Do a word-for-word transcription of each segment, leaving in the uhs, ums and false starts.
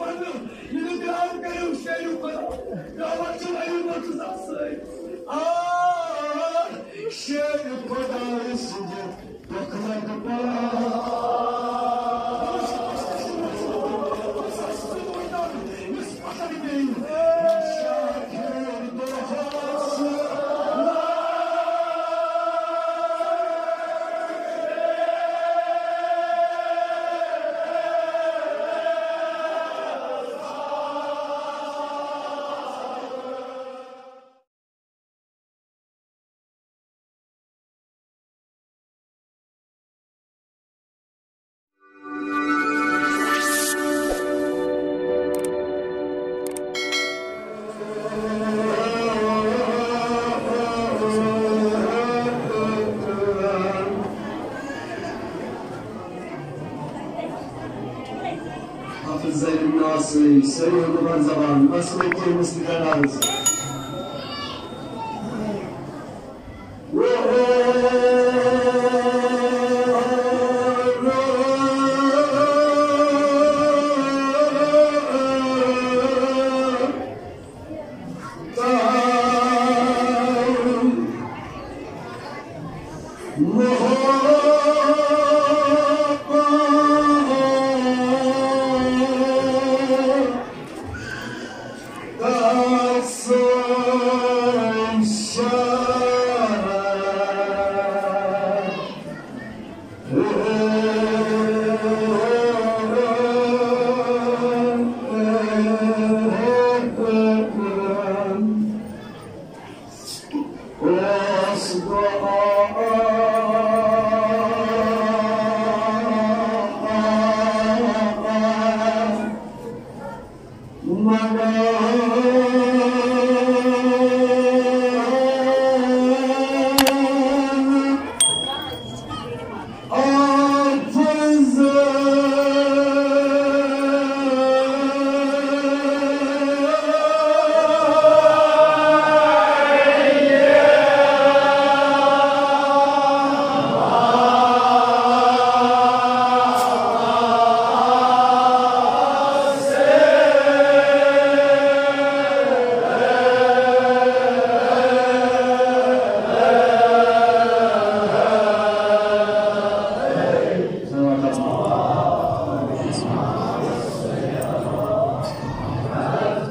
یہِ نہٕ بیٛاکھ کٔرِو شیرِ خۄدا، دعوت چھِ ؤری ووتُس اَتھ سۭتۍ۔ آ، شیرِ خۄدایہِ سٕنٛدِ دۄکھٕ لَگہٕ پَتھ۔ حافظ زید ناصری، سید عمر زبان، مسلک کے مستقل عرض۔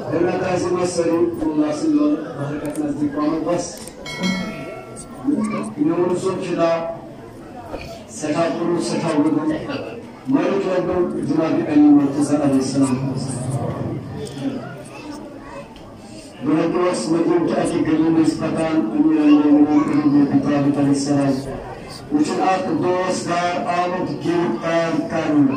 حضرت اعظم سری اللہ سٕنٛدِ برکت نزدیٖک پہمتھ بس۔ میون سُہ خطاب سٮ۪ٹھاہ پوٚرمُت، سٮ۪ٹھاہ وُدُن، مٲلِک رۄبُن جناب علی مرتضیٰ علیہ السلام۔ بہٕ ہیوٚتُس مدیٖنہٕ کہِ اَکہِ گلی مٔنٛزۍ پکان، امیر المومنین علی بن ابی طالب علیہ السلام وٕچھُن اکھ دوستدار آمُت گِرفتار کرنہٕ۔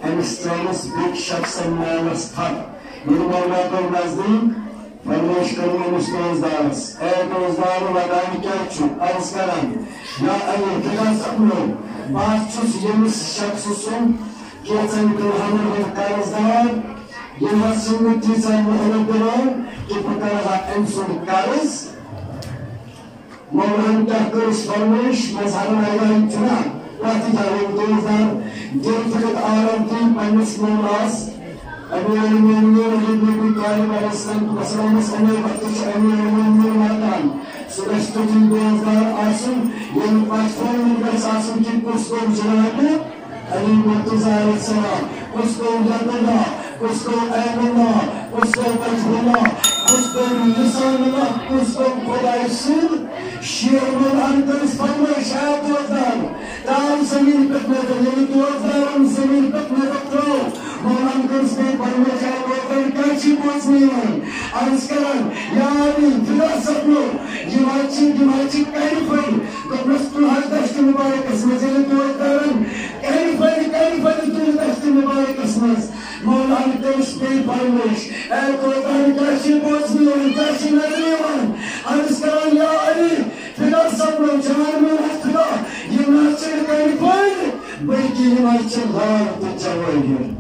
أمِس ترٲومٕژ بیٚکۍ شخصن مالس تھپھ۔ ییٚلہِ مولا گوٚو نزدیٖک، فرمٲیش کٔرٕن أمِس دوستدارس، "اے دوستدار، ودان کیٛاہ چھُ؟" عرض کران، "یا علی، فدا سپدو، بہٕ حظ چھُس ییٚمِس شخصہٕ سُنٛد کینٛژن درہمن ہُنٛد قرض دار، ییٚمۍ حظ چھُنہٕ مےٚ تیٖژاہ مۄہلت دِوان کہِ بہٕ کرٕ ہا أمۍ سُنٛد قرض۔" مولاہن کیٛاہ کٔرٕس فرمٲیش، مظہرن آیہِ جناب، پتہٕ جاوید دوستدار، دِل تھٲوِتھ آرام تہِ پننِس مولس۔ امیر المومنین علی بن ابی طالب علیہ السلام، السلامس امے وقتہٕ چھُ امیر المومنین واتان۔ سُہ گژھِ تیُتھُے دوستدار آسُن، ییٚمہِ پتہٕ فون گژھِ آسُن کہِ کُس گوٚو جناب علی مرتضیٰ علیہ السلام، کُس گوٚو یداللہ، کُس گوٚو عین اللہ، کُس گوٚو وجہ اللہ، کُس گوٚو لسان اللہ، کُس گوٚو خدایہِ سُنٛد شیر۔ مولاہن کٔرٕس فرمٲیش، اے دوستدار، ترٛاو زٔمیٖن پٮ۪ٹھ نظر۔ ییٚلہِ دوستدارن زٔمیٖن پٮ۪ٹھ نظر ترٛٲو، مولاہن کٔرٕس بیٚیہِ فرمٲیش، اے دوستدار، کیٛاہ چھِ بوزنہٕ یِوان؟ عرض کران، یا علی، فدا سپدو، یِم حظ چھِ، یِم حظ چھِ کَنہِ پھٔلۍ۔ دوٚپنَس، تُل حظ دَشتہِ مُبارکَس منٛز۔ ییٚلہِ دوستدارن کَنہِ پھٔلۍ، کَنہِ پھٔلۍ تُلۍ دَشتہِ مُبارکَس منٛز، مولاہن کٔرٕس بیٚیہِ فرمٲیش، اے دوستدار، کیٛاہ چھِ بوزنہٕ یِوان، کیٛاہ چھِ نظرِ یِوان؟ عرض کران، یا علی، فدا سپدو، جان میون حظ فدا، یِم نہ حظ چھِنہٕ کَنہِ پھٔلۍ، بلکہِ یِم حظ چھِ لال تہٕ جوٲہِر۔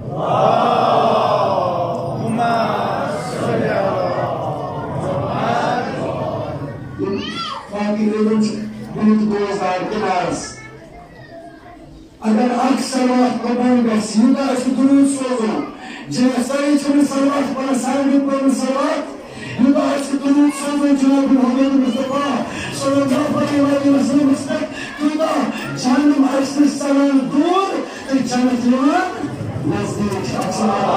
یِم باقٕے علم چھِ بِہِتھ دوستدار کِنارَس۔ اگر اکھ صلوات قبول گژھِ، یوٗتاہ أسۍ درود سوزو، جناب، سٲری چھِنہٕ صلوات پران، سارنٕے پٔرمٕژ صلوات۔ یوٗتاہ اَسہِ درود سوزُن جناب محمد مصطفیٰ صلی اللہ علیہ وسلمس پٮ۪ٹھ، تیوٗتاہ جہنم آسہِ نہٕ ژلان دوٗر تہٕ جنت یِوان نزدیٖک۔ السلام علیکم۔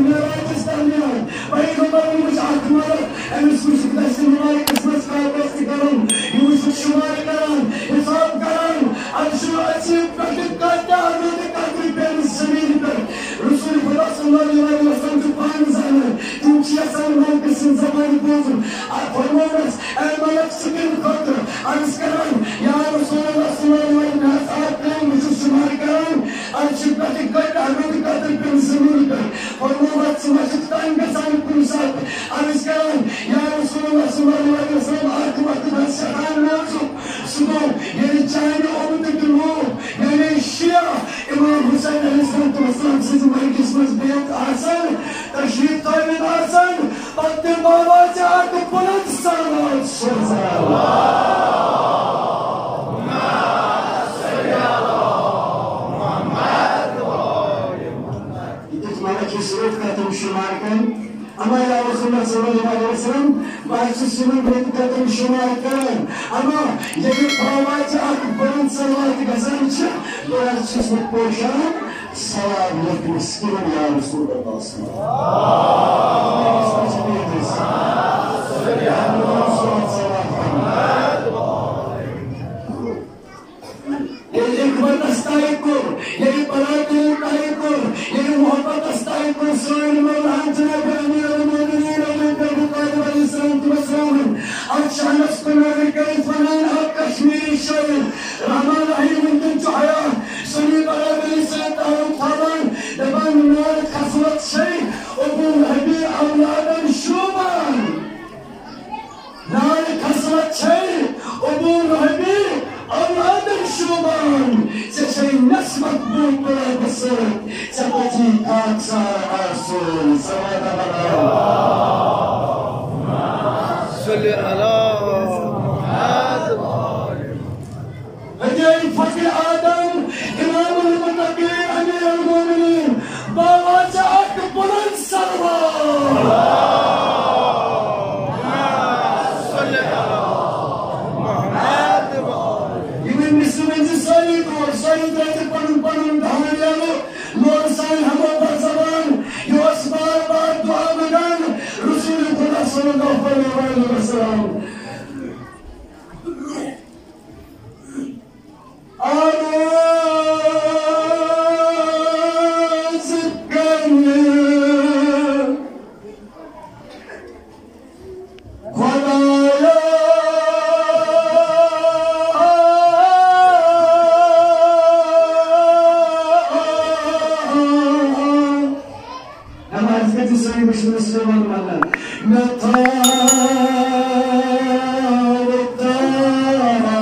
معراجس درمیان پیغمبرن وٕچھ اکھ مرد، أمِس وٕچھُکھ دستہِ مبارکس منٛز کاغذ تہِ قلم، یہِ وٕچھُکھ شُمار کران، حساب کران۔ اَتہِ چھُ عجیٖب پٮ۪ٹھٕ کتہِ تہِ اَنُن تہٕ کترِ پیٚمٕژ زٔمیٖنہِ پٮ۪ٹھ۔ رسول خدا صلی اللہ علیہ وسلم چھُ پانہٕ زانان، تِم چھِ یژھان ملکہٕ سٕنٛز زبانہِ بوزُن۔ اَتھ فرموونَس، اے ملک، ژٕ کَمہِ خٲطرٕ؟ عرض کران، یا رسول اللہ صلی اللہ علیہ وسلم، مےٚ حظ آو کٲم، بہٕ چھُس شُمار کران، اَتہِ چھِ پٮ۪ٹھٕ کتہِ اَنُن تہٕ کترِ پیٚمٕژ زٔمیٖنہِ پٮ۪ٹھ۔ فرموو، ژٕ ما چھُکھ تنگ گژھان کُنہِ ساتہٕ؟ عرض کران، یا رسول اللہ صلی اللہ علیہ وسلم، اکھ وقت حظ سٮ۪ٹھاہ نازُک۔ سُہ گوٚو، ییٚلہِ چانہِ اُمتٕکۍ لوٗکھ، یعنی شیعہ، امام حسین علیہ الصلوۃ والسلام سٕنٛزِ مرگس منٛز بیت آسن، تشریف تھٲوِتھ آسن، پتہٕ تہِ بابا ژےٚ اکھ بُلند صلوات سوزان۔ یہِ تہِ چھِ مطلب کہِ صرف کتٮ۪ن شُمار کرٕنۍ۔ اما یا رسول اللہ صلی اللہ علیہ وسلم، بہٕ حظ چھُس یِمن رٮ۪تہٕ کتٮ۪ن شُمار کران۔ اما ییٚلہِ بابا ژےٚ اکھ بُلند صلوات گژھان چھِ، بہٕ حظ چھُس نہٕ پوشان ثواب لیکھنس کِہیٖنۍ یا رسول اللہ صلی اللہ علیہ وسلم۔ ییٚلہِ اخوتس طے کوٚر، ییٚلہِ برادری طے کوٚر، ییٚلہِ محبتس طے کوٚر، سٲنۍ مولانا جناب امیر المومنین علی بن ابی طالب علیہ الصلوۃ والسلام، اتھ شانس کُن نظر کٔرِتھ ونان اکھ کشمیری شٲعر، رحمان رحیم وٕنکیٚن چھُ حیات، سٲنۍ برادری سۭتۍ تعلق تھاوان، دپان، میٲنۍ خصلت چھے ابو لہبی اولادن شوٗبان۔ ناوِ خصلت چھے ابو لہبی اولادن شوٗبان، ژےٚ چھے نسبت بوٗ قرابت سۭتۍ، ژےٚ پٔزی خاکسار آسُن۔ صلوات بناو۔ صلی اللہ محمد۔ ہدی فخر آدم، امام المتقین، امیر المومنین، بابا ژےٚ اکھ بُلند صلوات۔ یِمن مِصرٕ ؤنۍ زِ سٲری کور، سٲری ترٲوِتھ پنُن پنُن دھان یلہٕ، لورٕ سان ہٮ۪مو بر زبان، یہِ اوس بار بار دُعا منٛگان رسول خدا صلی اللہ علیہ وسلم۔ آواز کر خدایا۔ نماز گژھِ سٲنۍ مُشکِل سُلے وَنُن وَننہٕ۔ مےٚ تھاو تارا۔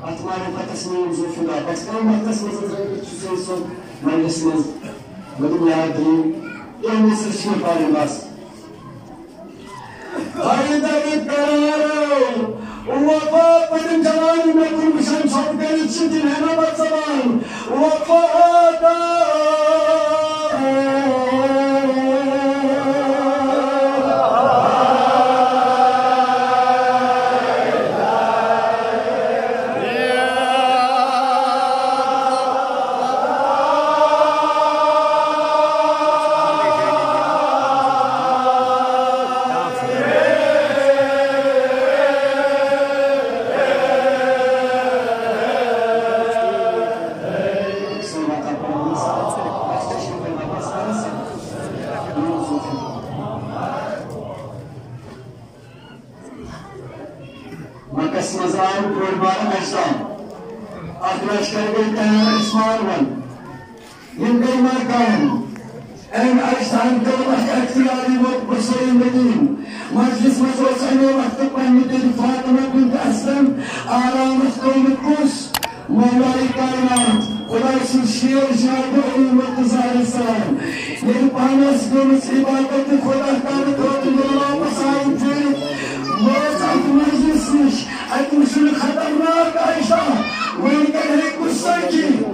اتھ معرفتس منٛز ذوالفقار، بس کم وقتس منٛز حضرت چھُ سُہ مجلس منٛز، مطلب، یاد دِنۍ، کینٛہہ مِصرٕ چھِ مےٚ پرٕنۍ بس۔ حیدر قرارو وفا پٔتِم جوان مےٚ کُن وٕچھان ژھۄپہٕ کٔرِتھ چھِ تِم ہٮ۪نہ پتہٕ زبان۔ وفادار۔ منٛز آو بوٚڑ بارٕ اجتماع۔ اکھ لشکر گٔے تیار عثمان ون۔ یِم گٔے مکان۔ أمۍ اجتماعن کٔر اکھ اختیاری وقت بصری مدین۔ مجلس منٛز اوس اَمے وقتہٕ پننہِ بیٚنہِ فاطمہ بنت اسلم آرامس ترٛوومُت کُس؟ مولائے کائنات، خدا سُنٛد شیر جناب علی مرتضیٰ علیہ السلام۔ ییٚلہِ پانس گٔمٕژ عبادت خدا کرنہٕ خٲطرٕ ییٚلہِ واپس آیہِ پھیٖرِتھ، وٲژ اتھ مجلس نِش۔ اتہِ وٕچھُن خطرناک عائشہ، وۄنۍ کرِ ہے غصہٕ کی۔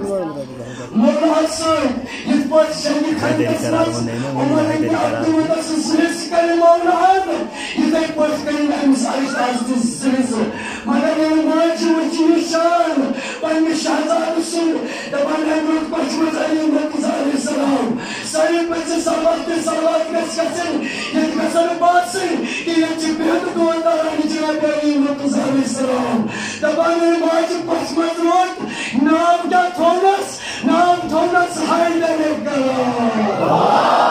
مولا سۭتۍ یِتھ پٲٹھۍ جنگِ خندقس منٛز عمر ابن عبدالعزیز سٕنٛدِس کلمہٕ عمران، یِتھے پٲٹھۍ کٔرِن أمِس عائشہ تہِ زٕ حصہٕ۔ مگر ییٚلہِ ماجہِ وٕچھ یہِ شان پننہِ شہزادٕ سُنٛد، دپان أمۍ روٚٹ پٔچھمٕژ علی مرتضیٰ علیہ السلام۔ ساروی پٔژھِ صلوات تہٕ صلوات گژھِ گژھٕنۍ، ییٚتہِ گژھن نہٕ باسٕنۍ کہِ ییٚتہِ چھِ بِہِتھ دُعا کران جناب علی مرتضیٰ علیہ السلام۔ دپان أمۍ ماجہِ پٔچھمٕژ روٚٹ، ناو کیٛاہ تھوٚونس؟ ناو تھوٚونس حیدر کرار۔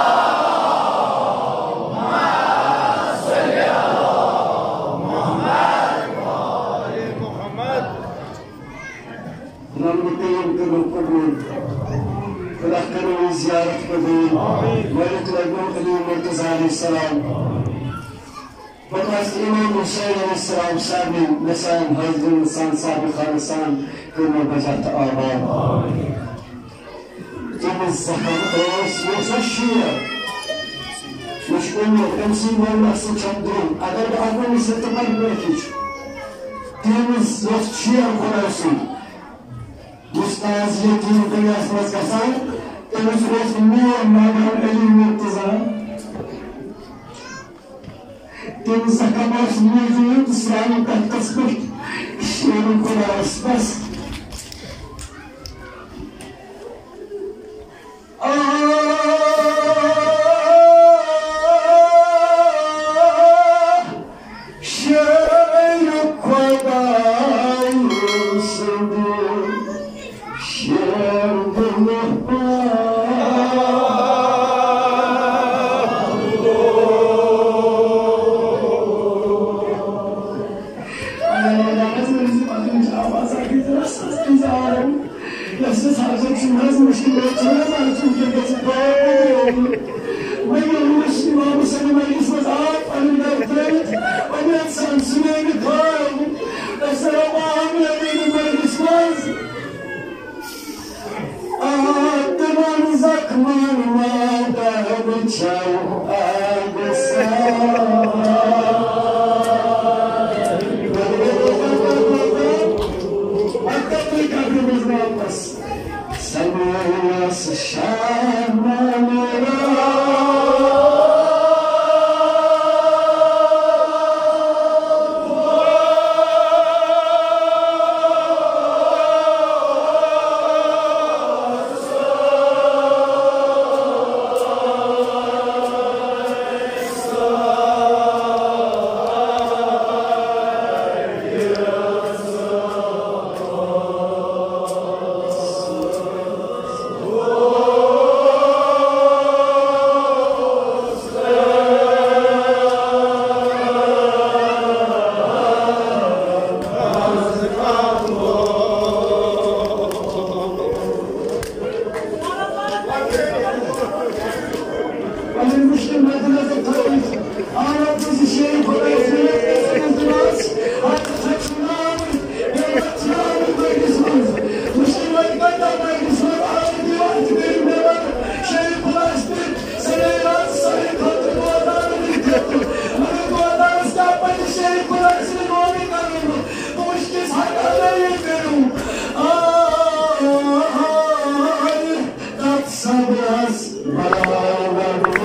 رب کریم کٔرِو قبول۔ خدا کٔرِو یہِ زیارت قبول۔ مٲلِک لگنو علی مرتضیٰ علیہ السلام۔ بہٕ آسہٕ امام حسین علیہ السلام سارنٕے مےٚ سان حٲضرِن سان صاحب خانہٕ سان کٔرِو بجا تہٕ آباد۔ تٔمِس زخم ٲس، یہِ اوس اَسہِ شیر۔ مےٚ چھُ اُمید، أمۍ سٕے ووٚن اَسہِ چھَم درٛوٚگ۔ اگر بہٕ اَکوُہمہِ سَتمبر پٮ۪ٹھ چھُس، تٔمِس اوس شیر خۄداے سُنٛد۔ یُس تاز یتیٖم دُنیاہَس منٛز گژھان، تٔمِس اوس مول مامان علی مرتضیٰ۔ تٔمۍ زخم اوس موجود سانہِ تختس پٮ۪ٹھ شیر خۄدایس بس۔ آہ، شیر خۄدایہِ سُنٛد۔ وۄنۍ ییٚلہِ أسۍ امام حسین مجلس منٛز آو، پنٕنۍ گرٕ ترٲوِتھ، وۄنۍ ییٚلہِ سان سُنیمہِ تھٲو، أسۍ رۄباہن مجلس منٛز۔ آ، تِمن زخمن ما درد چھو آگہٕ سان۔ پتہٕ کتھ گٔے قبرِ منٛز واپس؟ سماس شاہ مانیرا۔ پنٕنۍ مُشکِل مدِ نظر تھٲوِتھ، آو اَتھ منٛز یہِ شیرِ خۄدایَس منٛز، اَتھ چھُ ناو، یہِ چھُ ناو مجلس منٛز۔ مُشکِل مدِ کَتہِ آو مجلس منٛز؟ آو یہِ دیوار تہِ کٔرِو نٮ۪بر، شیرِ خۄدایَس پٮ۪ٹھ، سَرے رات سارے خٲطرٕ دُعا دارَن ہٕنٛدِ خٲطرٕ۔ مگر دُعا دارَس کیٛاہ پَزِ شیرِ خۄدایَس سۭتۍ معاملہٕ کَرُن؟ بہٕ وٕچھِ کِژھ حقدٲری کٔرِو۔ آ، آ، آ، آ، تَتھ صبرَس برابر۔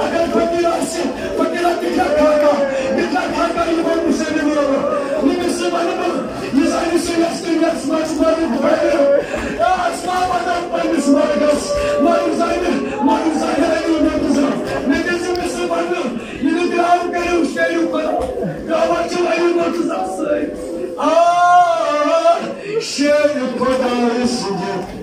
اگر فقیر آسہِ، فقیرا تہِ چھا کھاکا، تہِ چھا کھاکا یِمن حُسینن یورٕ۔ ییٚمِس سۭتۍ وَنہٕ بہٕ، یہِ زَنہِ سُہ یَس تہٕ یَس منٛز مَرِ گۄڈٕ۔ یا اَسما وَنان پنٛنِس مرگَس، مَرِ زَنہِ، مَرِ زَنہِ علی مرتضیٰ۔ مےٚ دِژ أمِس سۭتۍ وَننہٕ، یہِ نہٕ درٛاو کٔرِو شیرِ خۄدا، درٛاوَر چھِ علی مرتضیٰ سۭتۍ۔ آ، شیرِ خۄدایہِ سٕنٛدِ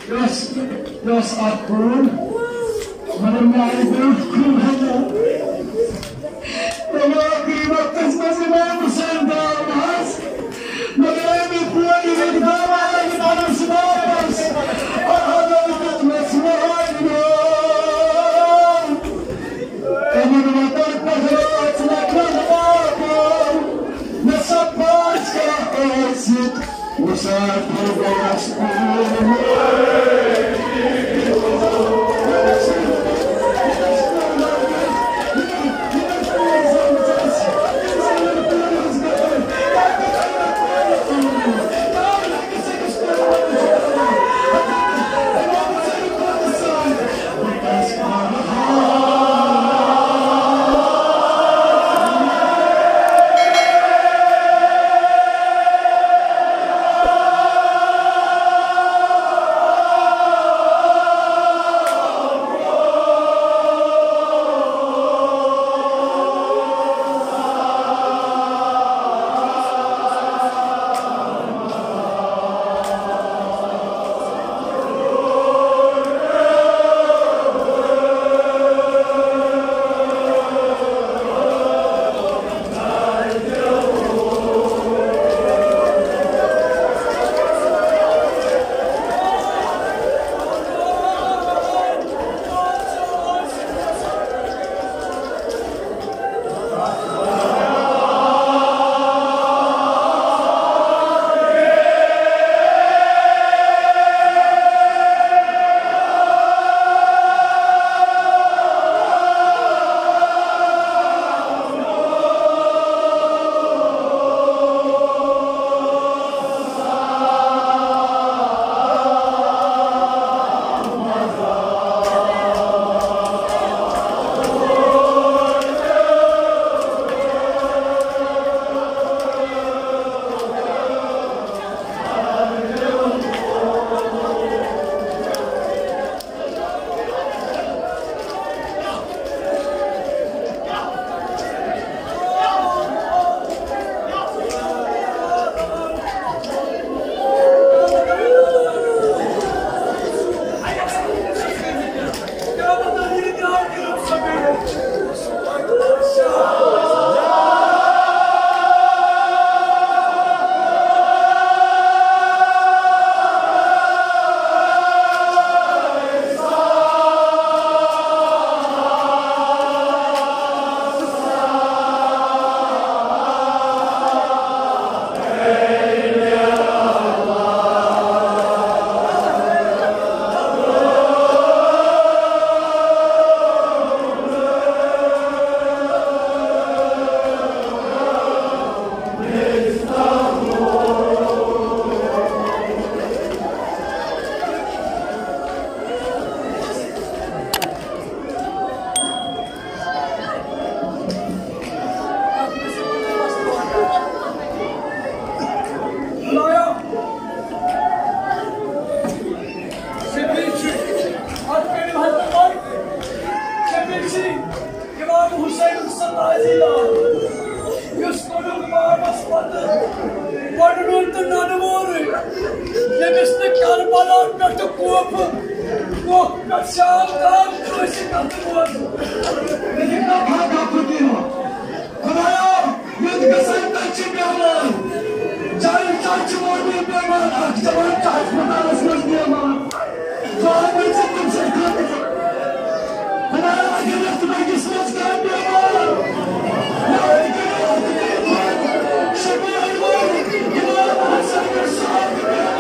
یۄس، یۄس اکھ کٲم، مگر مےٚ آیہِ برٛونٛٹھ کُن ہٮ۪نہٕ۔ تہٕ وٲقعی وقتس منٛز امام حسین درٛاو نہٕ حظ، مگر اَمہِ کورِ ییٚلہِ درٛاو، آیہِ پنُن سُہ واپس۔ اور حضرت دیُتمس مہرنہِ۔ تِمن وطن پٮ۪ٹھ رٲژ نہ کھنٛڈ واپو، نہ سا پانٛژھ کیٛاہ ٲسِتھ، وُسعت بوٚڑ بس پوٗرٕ۔ ییٚمِس نہٕ کربلا پٮ۪ٹھ کوفہٕ، کوفہٕ پٮ۪ٹھ شام تام کٲنٛسہِ کتھٕ بوزُن۔ خدایا، ییٚتہِ گژھن تَتہِ چھِ بیمار۔ جایہِ جایہِ چھِ ووتمُت بیمار۔ اکھ جوان چھُ ہسپتالس منٛز بیمار۔ دعا کٔرۍ زِ تٔمۍ سٕنٛدِ خٲطرٕ۔ خدایا، اگر یتھ مجلسہِ منٛز کانٛہہ بیمار، یاد کٔرِو اَتھ بیمار۔ شفیع انور، امام حسن صاحب بیمار۔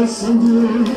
مسعود